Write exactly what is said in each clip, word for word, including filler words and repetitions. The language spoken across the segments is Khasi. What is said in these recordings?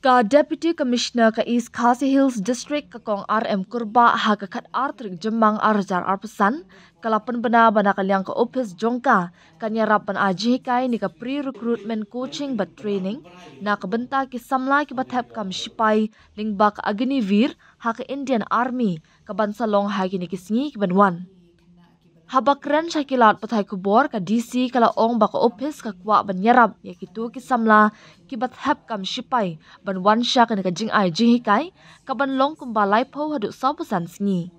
Ka Deputy Commissioner ka East Khasi Hills District, ka Kong R M Kurbah, ha ka khat ar tarik Jymmang ar hajar arphew san, ka la pynbna ba na ka liang ka ophis jong ka kan ïarap ban ai jinghikai ne ka pre-recruitment coaching bad training na ka bynta ki samla kiba thep kam shipai lyngba ka Agniveer ha ka Indian Army, ka ban sa long ha kine ki sngi ki ban wan. Haba kren sha ki lad pathai khubor, ka D C ka la ong ba ka ophis ka kwah ban ïarap ïa kito ki samla kiba thep kam shipai ban wan sha kane ka jingai jinghikai, ka ban long kumba laiphew haduh sawphew san sngi.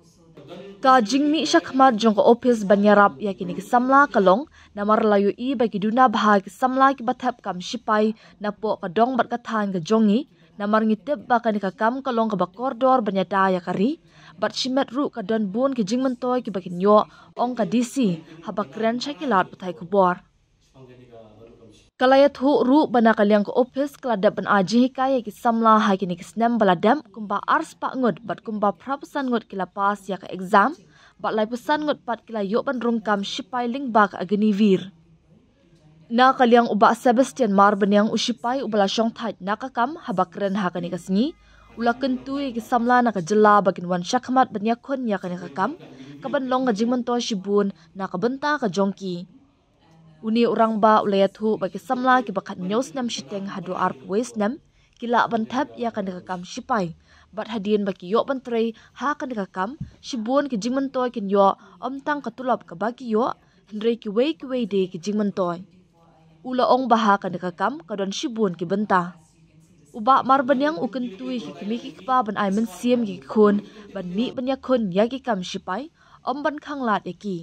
Ka jingmih shakhmat jong ka ophis ban ïarap ïa kine ki samla ka long namar la ïohi ba ki duna bha ki samla kiba thep kam shipai napoh ka dong bad ka thaiñ ka jong ngi, namar ngi tip ba kane ka kam ka long kaba kordor ban ïada ïa ka ri, bad shimet ruh ka don bun ki jingmyntoi kiba kin ïoh, ong ka D C haba kren sha ki lad pathai khubor. Ka la ïathuh ruh ba na ka liang ka ophis ka la dep ban ai jinghikai ïa ki samla ha kine ki snem ba la dep, kumba arspah ngut bad kumba phraphew san ngut ki la pass ïa ka exam, bad laiphew san ngut pat ki la ïoh ban rung kam shipai lyngba ka Agniveer. Na ka liang u Bah Sebastian Marbaniang, u shipai uba la shongthait na ka kam, haba kren ha kane ka sngi, u la kyntu ïa ki samla na ka jylla ba kin wan shakhmat ban ïakhun ïa kane ka kam, ka ban long ka jingmyntoi shibun na ka bynta ka jong ki. Une u rangbah u la ïathuh ba ki samla kiba khathynñiew snem shiteng haduh arphew wei snem ki lah ban thep ïa kane ka kam shipai, bad hadien ba ki ïoh ban trei ha kane ka kam, shibun ki jingmyntoi kin ïoh, ym tang ka tulop kaba ki ïoh, hynrei kiwei kiwei de ki jingmyntoi. U la ong ba ha kane ka kam ka don shibun ki bynta. U Bah Marbaniang u kyntu ïa ki kmie ki kpa ban ai mynsiem ïa ki khun ban mih ban ïakhun ïa ki kam shipai, ym ban khanglad ïa ki.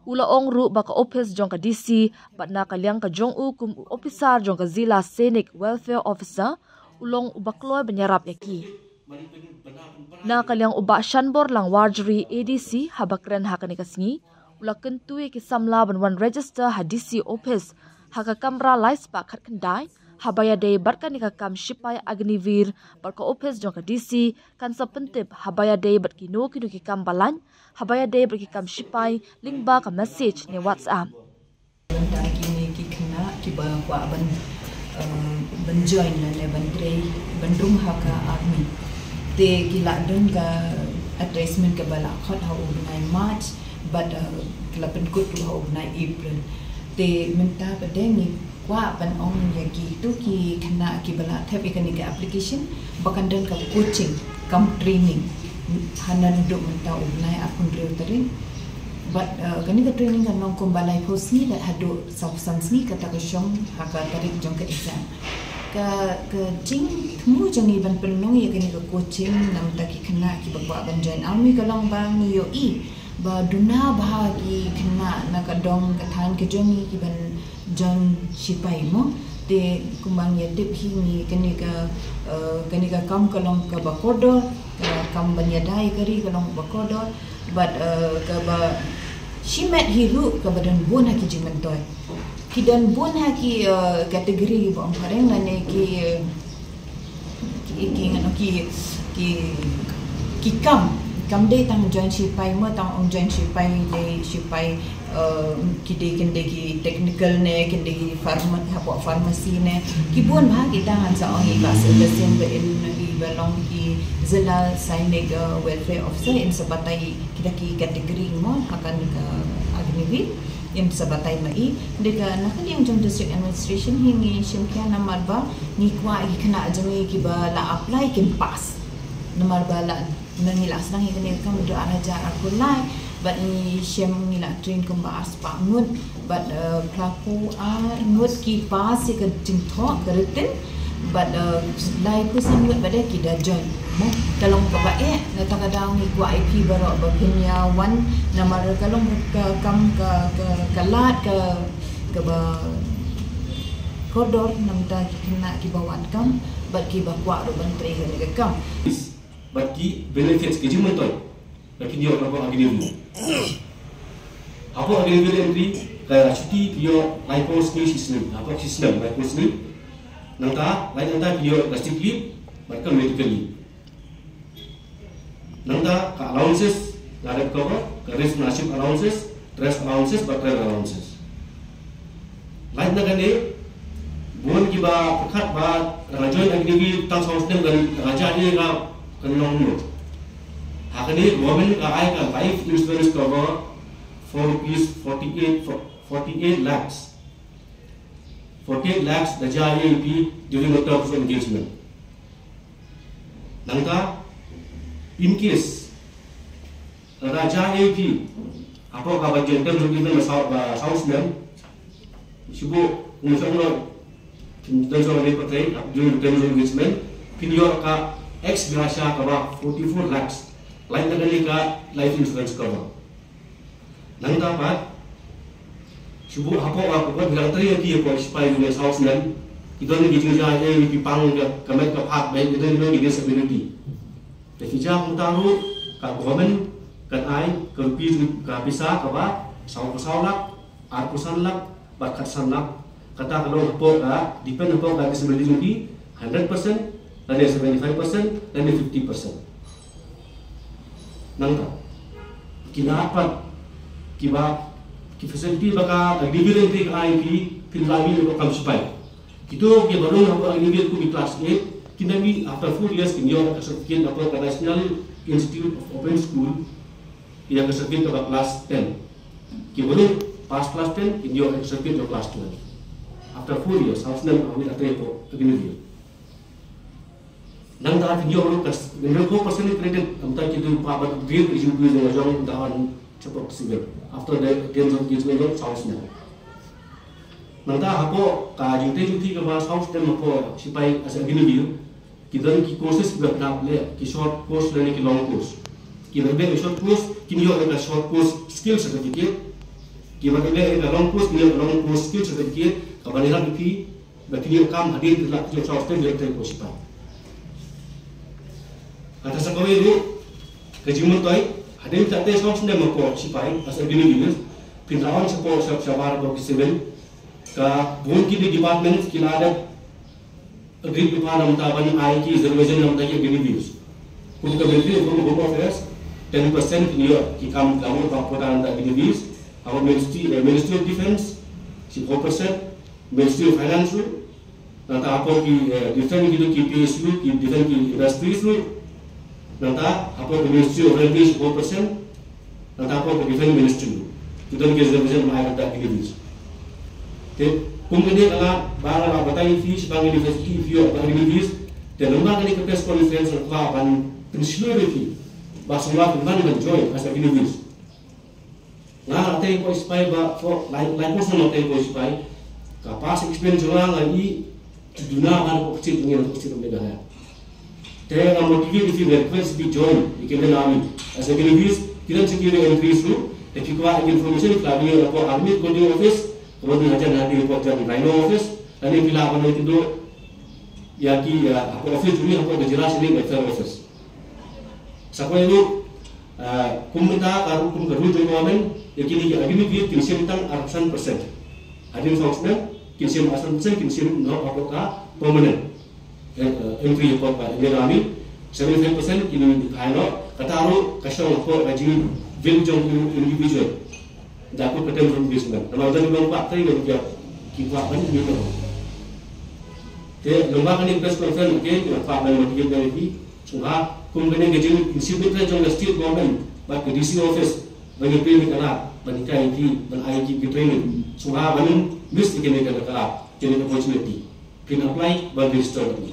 U la ong ruh ba ka ophis jong ka D C bad na ka liang ka jong u kum u ophisar jong ka Zilla Sainik Welfare Officer, u long uba kloi ban ïarap ïa ki. Na ka liang u Bah Shanborlang Warjri, A D C, haba kren ha kane ka sngi, u la kyntu ïa ki samla ban wan register ha D C ophis ha ka kamra laispah khatkhyndai, haba ïadei bad kane ka kam shipai Agniveer, bad ka ophis jong ka D C kan sa pyntip haba ïadei bad kino kino ki kam ba lait, haba ïadei bad ki kam shipai lyngba ka message ne WhatsApp. Bynta kine ki khynnah kiba kwah ban, eh, ban join lane ban trei, ban rung ha ka army. Te ki la don ka advertisement kaba la khot ha u bnai March, bad, eh, ki la pynkut ruh ha u bnai April. Te mynta pat de ngi kwah ban ong ïa kito ki khynnah kiba la thep ïa kane ka application ba kan don ka coaching cum training ha naduh mynta u bnai arphew hynriew tarik. Bad, eh, kane ka training kan long kumba laiphew sngi leit haduh sawphew san sngi kata ka shong ha ka tarik jong ka exam. Ka, ka jingthmu jong ngi ban pynlong ïa kane ka coaching na bynta ki khynnah kiba kwah ban join army ka long ba ngi ïohi ba duna bha ki khynnah na ka dong ka thaiñ ka jong ngi kiban join shipai mo. Te kumba ngi ïa tip hi ngi kane ka, eh, kane ka kam ka long kaba kordor, ka kam ban ïada ïa ka ri ka long kaba kordor. Bad, eh, kaba shimet hi ruh kaba don bun ha ki jingmyntoi. Ki don bun ha ki, eh, category ba ong phareng lane ki, eh, ki, ki, ngano ki, ki, ki kam. Kam dei tang join shipai mo, tang ong join shipai, dei shipai, eh, ki dei, kin dei ki technical ne, kin dei ki pharma-, hapoh pharmacy ne. Ki bun bha kita ngan sa ong i Bah Sebastian ba in, i ba long i Zilla Sainik, eh, Welfare Officer, in sa batai kita ki category mo ha kane ka Agniveer. Ym sa batai ma i, dei ka na ka liang jong district administration hi ngi shim khia namar ba ngi kwah ki khynnah jong ngi kiba la apply kin pass. Namar ba la, na ngi la sdang ïa kane ka kam naduh ar hajar arphew lai, bad ngi shim, ngi la train kumba arspah ngut, bad, eh, phraphew ar ngut ki pass ïa ka jingthoh ka written. Bad, eh, laiphew san ngut bad de ki da join. Mo, ka long kaba eh, na kata ka daw ngi kwah ïa phi baroh ba phin ïa wan, namar ka long ka kam ka, ka, ka lad ka, kaba kordor na bynta ki khynnah kiba wad kam bad kiba kwah ruh ban trei ha kane ka kam. Bad ki benefits ki jingmyntoi ba kin ïoh hapoh Agniveer. Hapoh Agniveer entry ka shuti ki ïoh laiphew sngi shi snem, hapoh shi snem laiphew sngi. Nangta, lai nangta ki ïoh gastric leave bad ka medical leave. Nangta ka allowances, la dep cover, ka risk na ship allowances, dress allowances bad travel allowances. Lai na kane, Bun kiba pyrkhat ba nga join Agniveer tang saw snem kan, nga jia ïa ka kan long mo. Ha kane government ka ai ka life insurance cover for rupees forty-eight, forty-eight lakhs. Forty-eight lakhs da jia ïa phi during the terms of engagement. Nangta, in case lada jia ïa phi hapoh kaba jia terms of engagement ba saw, ba saw snem, shu buh, kum shong lo, terms of engagement, during the terms of engagement, phin ïoh ka ex gratia kaba forty-four lakhs. Lait na kane ka life insurance cover. Nangta pat, shu buh hapoh ka, ka, ka, ka, ka, ka, ka, ki don ki jingjia, eh, ki pang ka, ka met ka phad, ba ki don ki disability. Te ki jia kumta ruh, ka government kan ai ka rupees, ka pisa kaba saw phew saw lak, arphew san lak, bad khatsan lak. Kata ka long hapoh ka, depend hapoh ka disability jong ki, hundred percent, lane seventy-five percent, lane fifty percent. Nangta, ki la pat, kiba, ki facility ba ka, ka Agniveer ka ai ki, phin la mih hapoh kam sipai. Kito kiba rung hapoh Agniveer kum ki class eight, kin da mih after four years kin ïoh ka certificate hapoh ka National Institute of Open School, ïa ka certificate kaba class ten. Kiba rung pass class ten, kin ïoh ka certificate kaba class twelve. After four years, saw snem, hapoh Agniveer. Nangta phin ïoh ruh ka, nangta four percent credit, nangta ki dei ban upgrade ka resume jong ka jong nangta ban shapoh ka civil. After the ten of ki jong saw snem. Nangta hapoh ka jingtei jingtei kaba saw snem hapoh sipai as a Agniveer, ki don ki courses kiba pynlong leh, ki short course lane ki long course. Kiba leh ki short course, kin ïoh ka short course skill certificate. Kiba leh ka long course, kin ïoh ka long course skill certificate, kaba ïarap ïa phi ba kin ïoh kam hadien phi la pynjop saw snem ïa ka tei hapoh sipai. Kata sa kawei ruh, ka jingmyntoi, hadien phi la tei saw snem hapoh sipai, as a Agniveer, phin la wan shapoh, sha, shabar hapoh ki civil, ka bun ki department ki la dep agree paper na ka bynta ban ai ki reservation na ka bynta ki Agniveer. Kum ka Ministry of Home Affairs, ten percent kin ïoh ki kam glamour ba quota na ka bynta ki Agniveer, hapoh Ministry, eh, Ministry of Defence, shiphew percent, Ministry of Finance ruh, nangta hapoh ki, eh, defense ki, ki P S U, ki defense ki industries ruh, nangta hapoh ki Ministry of Railways four percent, nangta hapoh ki Defense Ministry ruh. Ki don ki reservation ba ai ka bynta ki Agniveer. Te kum kane ka la, ba la, la batai ïa phi shaphang University of Agniveer, te lyngba kane ka press conference nga kwah ban pynshlur ïa phi ba sngewbha phin wan ban join as a Agniveer. Nga la tei hapoh sipai ba, for, lai, lai phew snem nga la tei hapoh sipai. Ka past experience jong nga, nga ïohi, ki duna bha hapoh ka state jong ngi, hapoh ka state of Meghalaya. Te nga motivate ïa phi, request ïa phi join ïa ka Indian Army. As a Agniveer, ki don security entries ruh, te phi kwah ïa information, phi lah ban ïoh hapoh Army Recruiting Office, kaba don hajan hajan hapoh Rhino Office, lane phi lah ban ïathuh ïa ki, ïa, hapoh office jong ngi, hapoh ka Jila Sainik Welfare Office. Sa kawei ruh, ah, kum mynta ka ruh, kum ka ruh jong government, ïa kine ki Agniveer kin shim tang arphew san percent. Hadien saw snem, kin shim arphew san percent, kin shim noh hapoh ka permanent. Eh, eh, entry hapoh ka Indian Army, seventy-five percent kin phai noh, kata ruh ka shong hapoh ka jingwil jong u individual. Da kut ka terms and condition. Namar don kiba ym kwah tei, don kiba, ki kwah ban ïa ki. Te lyngba kane ka press conference, again, nga kwah ban motivate ïa phi. Sngewbha, kum kane ka jingpynshim bynta jong ka state government bad ka D C office, ban ïa pynlong ka lad, ban hikai ïa ki, ban ai ïa ki ki training. Sngewbha ban ym miss ïa kane ka lad, kane ka opportunity. Phin apply, ban register ïa ki.